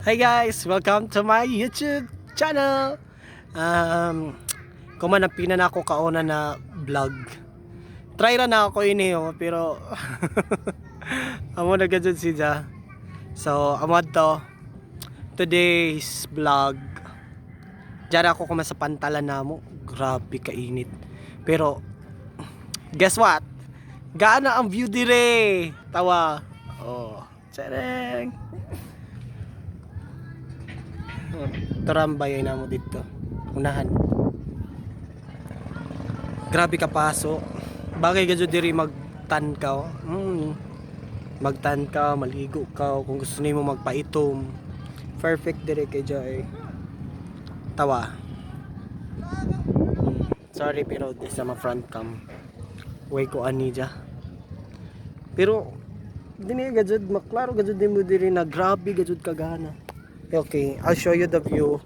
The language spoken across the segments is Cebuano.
Hi guys! Welcome to my YouTube channel! Kuman ang pina na ako kauna na vlog. Try ra na ako ini oh, pero amo na gajud siya. So, amo to today's vlog. Diyan ako kuma sa pantalan namo. Grabe kainit. Pero guess what? Gaana ang view dire. Tawa. Oh, tsereng. Tarambay ay namo dito. Unahan. Grabe ka paso. Bagay ka diri magtan ka. Oh. Magtan ka, maligo ka, kung gusto nimo magpaitom. Perfect dire kay Joy. Tawa. Sorry pero di sa ma front cam. Way ko ani dya. Pero dini gajud maklaro gajud nimo diri na grabe gajud kagana. Okay, I'll show you the view.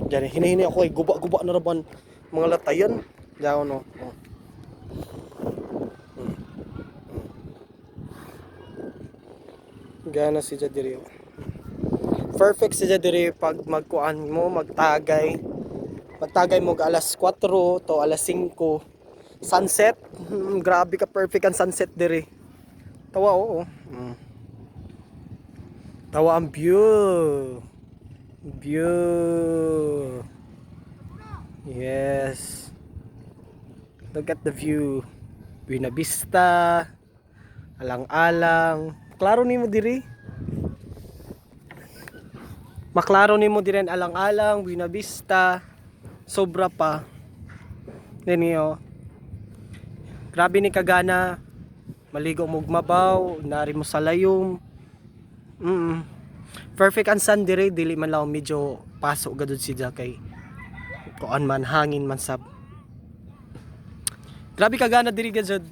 Diyan, hinihini ako eh. Guba-guba na raban mga latayan. Diyan, no. Oh. Gana si diri. Oh. Perfect si diri pag magkuan mo, magtagay. Magtagay mo alas 4 to alas 5. Sunset. Grabe ka perfect ang sunset diri. Tawa oo. Tawa ang view. View. Yes. Look at the view. Buena Vista. Alang-alang. Klaro nimo diri. Maklaro nimo diri ang alang-alang, Buena Vista. Sobra pa. Dinhi oh. Grabe ni kagana. Maligo mo og mabaw, nari mo sa layom. Perfect ang sun dire, dili man lang medyo paso gadud siya kay kuan man hangin man sab. Grabe ka gana diri gajud.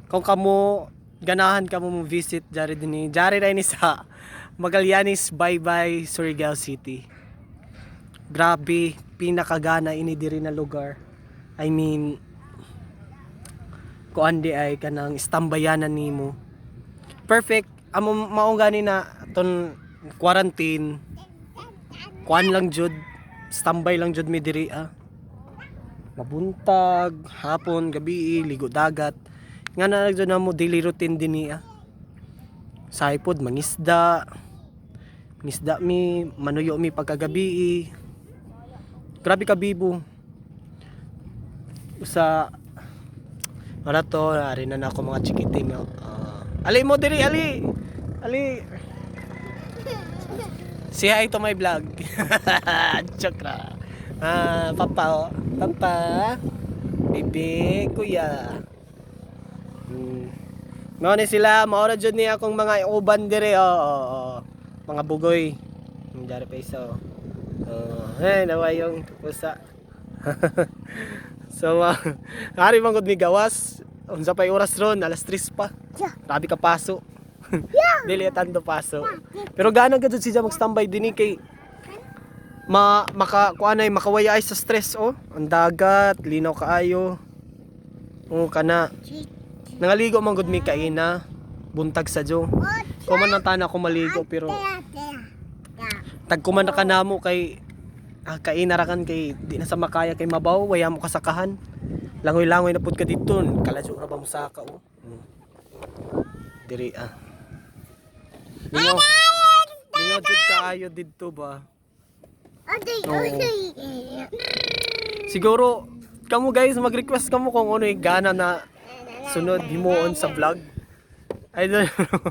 Kung kamo ganahan kamo mo visit jari dinhi, jari ra ni sa Magallanes, Baybay, Surigao City. Grabe, pinakagana ini diri na lugar. I mean, kuan di ay kanang istambayanan nimo. Perfect. Amo mao gani na ton quarantine. Kuan lang jud, standby lang jud mi diri ah. Mabuntag, hapon, gabi, ligo dagat. Nga na jud na mo daily routine dinhi ah. Saipod mangisda. Mangisda mi, manuyo mi pagkagabi. Grabe ka bibo. Sa wala to, ari na na ako mga chikiting. Oh. Ah, ali mo diri, ali. Ali. Say hi to my vlog. Joke ra. Ah, papa, oh. Papa. Bibi, kuya. Mao ni sila, mao ra jud ni akong mga uban dire oh, oh. Mga bugoy. Dari pa isa oh. Oh, eh nawa yung pusa. So, ari man gud mi gawas. Unsa pay oras ron? Alas 3 pa. Grabe ka paso. Dili tanto paso. Pero gana gud siya mag-standby dinhi kay ma maka kuan ay makawaya ay sa stress oh. Ang dagat, linaw kaayo. Oh kana. Nangaligo man gud mi kaina. Buntag sa jo. Kuman na tana ko maligo pero tagkuman na kanamo kay ah, kaina ra kan kay di na sa makaya kay mabaw waya mo kasakahan. Langoy-langoy na pud ka didto, kaladyo ra ba mo saka oh. Diri ah. Lingaw. Lingaw jud kaayo didto ba. Oo. Siguro kamo guys mag-request kamo kung ano yung gana na sunod himuon sa vlog. I don't know.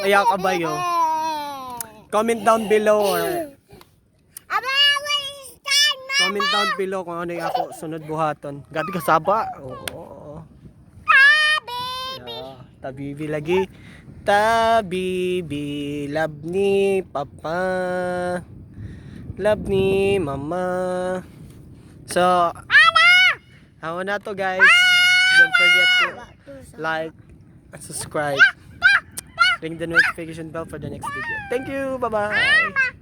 Ayaw ka ba yo? Comment down below or comment down below kung ano yung ako sunod buhaton. Gabi ka saba. Oo. Oo. Yeah, tabibi lagi. Tabibi, love ni papa. Love ni mama. So, amo na to guys. Don't forget to like and subscribe. Ring the notification bell for the next video. Thank you. Bye-bye.